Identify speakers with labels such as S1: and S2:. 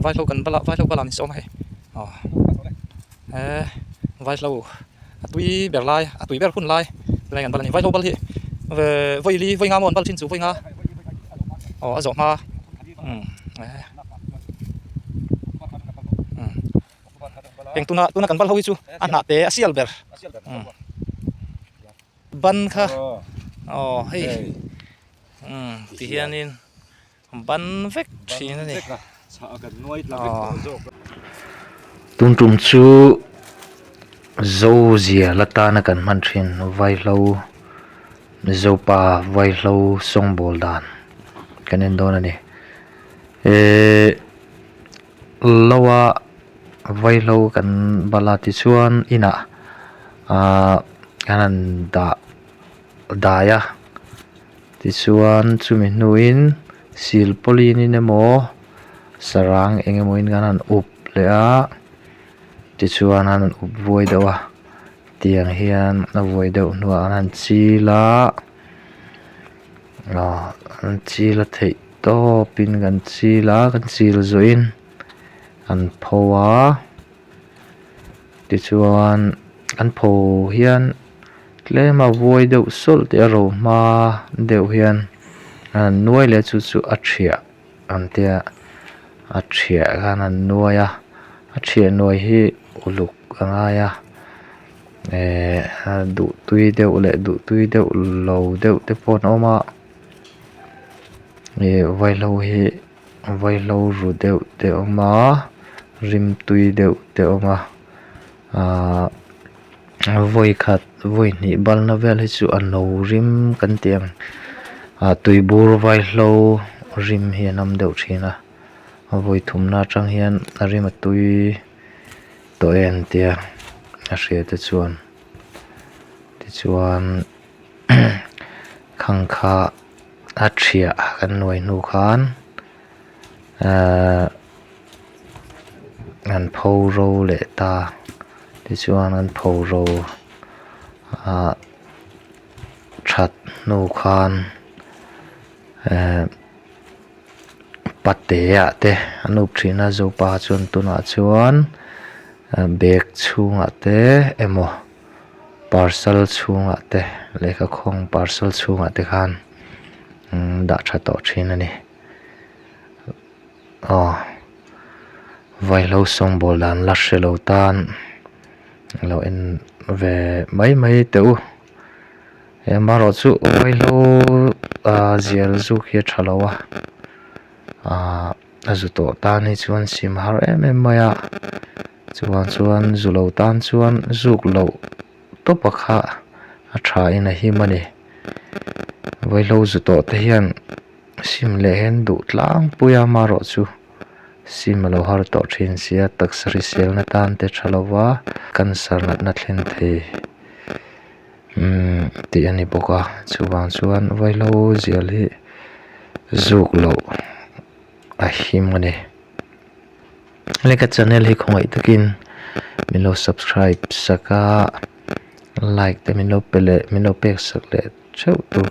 S1: Vaihlo kan bal a vaihlo bal ah min sawm a hei aw he vaihlo a tui ber lai a tui ber hun lai tunah hian kan bal a ni vaihlo bal hi vawi li vawi nga maw an bal thin chu vawi nga aw a zawh hma umm umm eng tuna tuna kan bal ho hi chu a hnah te a sial ber umm ban kha aw hei umm ti hianin. Ban vek thin a ni.
S2: Tun tum chu Zo zia la tana kan hman thin Vaihlo Mizopa Vaihlo sawngbawl dan kan en dawn a ni. Ehh lo a Vaihlo kan bal a tichuan inah ahh kan han dah dai a. Tichuan chumi hnuin silpawlin in emaw sarang eng emaw in kan han up leh a tichuan an han up vuai deuh a tiang hian a vuai deuh hnuah an han chil a aw an chil a theih tawpin kan chil a kan chil zawhin an pho a tichuan an pho hian. Tlem a vuai deuh sawlh tih a ro hma deuh hian a han nuai leh chu chu a thiah ang tia a thiah khan an nuai a a thiah nuai hi uluk a ngai a ehh duh tui deuh leh duh tui deuh lo deuh te pawh an awm a ih vaihlo hi vaihlo ru deuh te a awm a rim tui deuh te a awm a ahh. Vawi khat vawi hnih balna vel hi chu a no rim kan tih ang ah tuibur vaihlo rim hi an awm deuh thin a a vawi thumna atang hian a rim a tui tawh em tia a hria te chuan tichuan khang kha a thiah kan nuai hnu khan ahh. An pho ro leh ta tichuan an pho ro ah that hnu khan ehh pate ah te an up thin a zopa chuan tunah chuan bag chhungah te emaw parcel chhungah te lehkha khawng parcel chhungah te khan dah tha tawh thin a ni. Aw vaihlo sawngbawl dan la hre lo tan lo en ve mai mai teh u amaherawh chu vaihlo ah zial zuk hi a tha lo a ah a zu tawh tan hi chuan sim har em em mai a chuvang chuan zu lo tan chuan zuk loh tawp a kha a tha in a him a ni vaihlo zu tawh te hian. Sim leh hian duh tlangpui a amaherawh chu sim a lo har tawh thin sia taksa hriselna tan te tha lo va cancer natna thlen thei umm tih a ni bawk a chuvang chuan vaihlo zial hi zuk loh a him a ni leka channel hi khawngaih takin min lo subscribe sak a like te min lo pe leh min lo pek sak leh theuh tur.